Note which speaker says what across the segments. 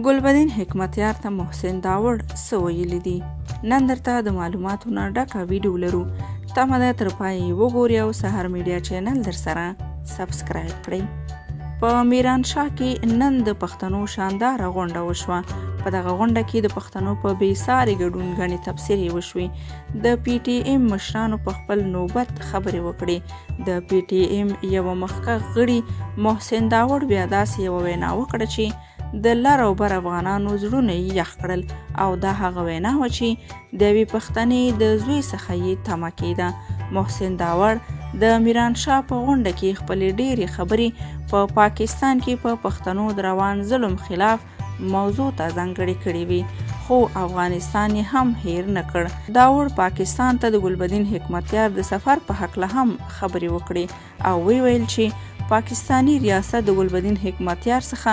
Speaker 1: ګلبدین حکمتیار ته محسن داوړ څه ویلي دي؟ نن درته د معلوماتو نه ډکه ویډیو لرو، تمه ده تر پایه یې وګورئ او سحر میډیا چینل درسره سبسکرایب کړئ. په میرانشاه کې نن د پښتنو شانداره غونډه وشوه. په دغه غونډه کې د پښتنو په بې ساري ګډون ګڼې تبصرې وشوې. د پي ټي ایم مشرانو په خپل نوبت خبرې وکړې. د پي ټي ایم یوه مخکښ غړي محسن داوړ بیا داسې یوه وینا وکړه چې د لر او بر افغانانو زړونه یې یخ کړل او دا هغه وینا وه چې د یوې پښتنې د زوی څخه یې تمه کېده. محسن داوړ د میرانشاه په غونډه کې خپلې ډېرې خبرې په پاکستان کې په پښتنو د روان ظلم خلاف موضوع ته ځانګړې کړې وې، خو افغانستان یې هم هېر نه کړ. داوړ پاکستان ته د ګلبدین حکمتیار د سفر په هکله هم خبرې وکړې او ویې ویل چې پاکستاني ریاست د ګلبدین حکمتیار څخه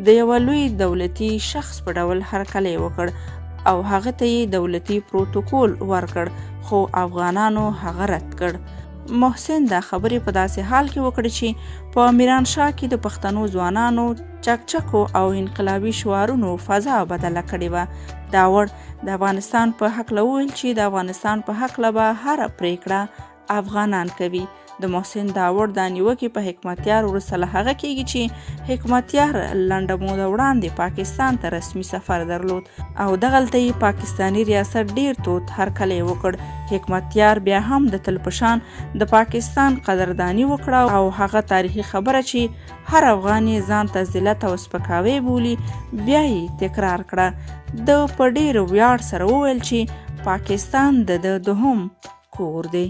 Speaker 1: د یوه لوی دولتي شخص په ډول هرکلی وکړ او هغه ته یې دولتي پروتوکول ورکړ، خو افغانانو هغه رد کړ. محسن دا خبرې په داسې حال کې وکړې چې په میرانشاه کې د پښتنو ځوانانو چکچکو او انقلابي شعارونو فضا بدله کړې وه. داوړ د افغانستان په هکله وویل چې د افغانستان په هکله به هره پریکړه افغانان کوي. د محسن داوړ دا نیوکې په حکمتیار وروسته له هغه کیږي چې حکمتیار لنډه موده وړاندې پاکستان ته رسمي سفر درلود او دغلته یې پاکستاني ریاست ډیر تود هرکلی وکړ. حکمتیار بیا هم د تل په شان د پاکستان قدرداني وکړه او هغه تاریخي خبره چې هر افغان یې ځان ته ذلت او سپکاوی بولي بیا یې تکرار کړه. ده په ډیر ویاړ سره وویل چې پاکستان د ده دوهم کور دی.